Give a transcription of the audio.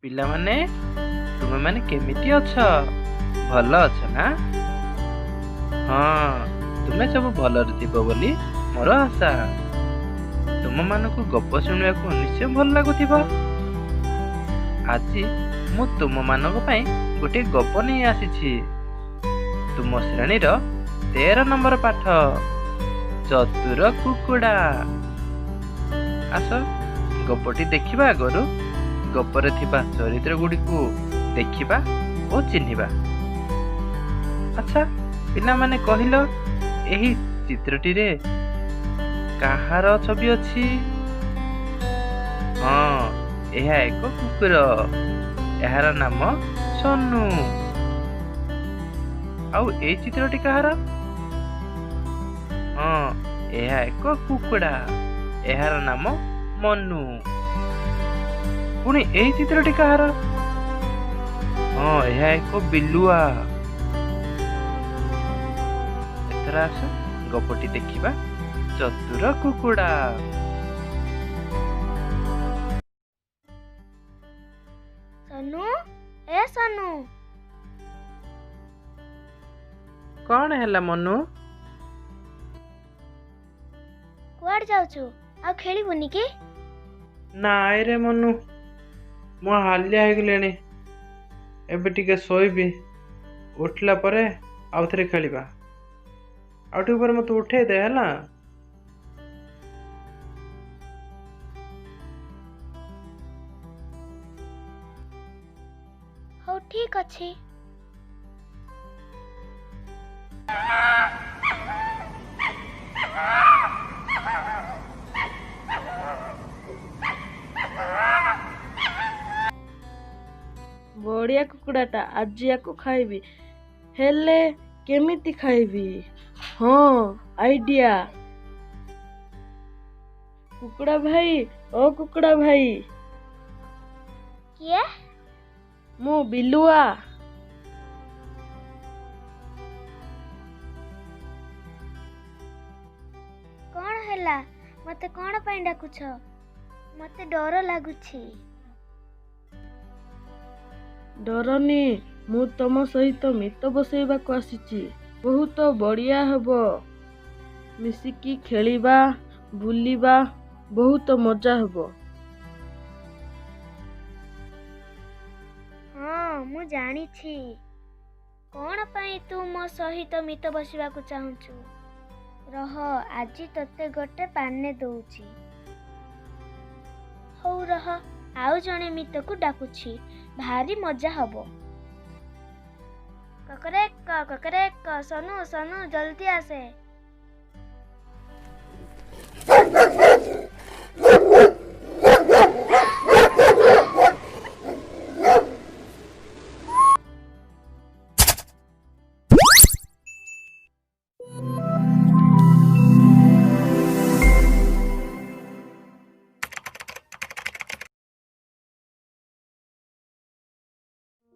ପିଲାମାନେ, ତୁମେମାନେ କେମିତି ଅଛ? ଭଲ ଅଛ ନା? ହଁ, ତୁମେ ସବୁ ଭଲରେ ଥିବ ବୋଲି ମୋର ଆଶା। ତୁମମାନଙ୍କୁ ଗପ ଶୁଣିବାକୁ ନିଶ୍ଚୟ ଭଲ ଲାଗୁଥିବ। ଆଜି ମୁଁ ତୁମମାନଙ୍କ ପାଇଁ ଗୋଟିଏ ଗପ ନେଇ ଆସିଛି। ତୁମ ଶ୍ରେଣୀର 13 ନମ୍ବର ପାଠ, ଚତୁର କୁକୁଡ଼ା। ଆସ, ଗପଟି ଦେଖିବା ଆଗରୁ ଗପରେ ଥିବା ଚରିତ୍ର ଗୁଡ଼ିକୁ ଦେଖିବା ଓ ଚିହ୍ନିବା। ଆଚ୍ଛା ପିଲାମାନେ, କହିଲ ଏହି ଚିତ୍ରଟିରେ କାହାର ଛବି ଅଛି? ହଁ, ଏହା ଏକ କୁକୁର। ଏହାର ନାମ ସୋନୁ। ଆଉ ଏଇ ଚିତ୍ରଟି କାହାର? ହଁ, ଏହା ଏକ କୁକୁଡ଼ା। ଏହାର ନାମ ମନୁ। ପୁଣି ଏଇ ଚିତ୍ରଟି କାହାର? ହଁ, ଏହା ଏକ ବିଲୁଆ। ଏଥର ଆସ ଗପଟି ଦେଖିବା, ଚତୁର କୁକୁଡ଼ା। ସନୁ, ଏ ସନୁ। କଣ ହେଲା ମନୁ? କୁଆଡେ ଯାଉଛୁ? ଆଉ ଖେଳିବୁନି କି? ନାଇଁ ରେ ମନୁ, ମୁଁ ହାଲିଆ ହେଇଗଲିଣି। ଏବେ ଟିକେ ଶୋଇବି, ଉଠିଲା ପରେ ଆଉ ଥରେ ଖେଳିବା। ଆଉ ଟିକେ ପରେ ମୋତେ ଉଠେଇ ଦେ, ହେଲା? ହଉ, ଠିକ ଅଛି। ବଢ଼ିଆ କୁକୁଡ଼ାଟା, ଆଜି ୟାକୁ ଖାଇବି। ହେଲେ କେମିତି ଖାଇବି? ହଁ, ଆଇଡିଆ। କୁକୁଡ଼ା ଭାଇ, ଓ କୁକୁଡ଼ା ଭାଇ। କିଏ? ମୁଁ ବିଲୁଆ। କଣ ହେଲା? ମତେ କଣ ପାଇଁ ଡାକୁଛ? ମତେ ଡର ଲାଗୁଛି। ଡରନି, ମୁଁ ତମ ସହିତ ମିତ ବସେଇବାକୁ ଆସିଛି। ବହୁତ ବଢ଼ିଆ ହେବ। ମିଶିକି ଖେଳିବା, ବୁଲିବା, ବହୁତ ମଜା ହେବ। ହଁ, ମୁଁ ଜାଣିଛି। କଣ ପାଇଁ ତୁ ମୋ ସହିତ ମିତ ବସିବାକୁ ଚାହୁଁଛୁ? ରହ, ଆଜି ତତେ ଗୋଟେ ପାନେ ଦଉଛି। ହଉ ରହ, ଆଉ ଜଣେ ମିତକୁ ଡାକୁଛି, ଭାରି ମଜା ହବ। କକରେକ କକରେକ, ସନୁ ସନୁ, ଜଲ୍ଦି ଆସେ।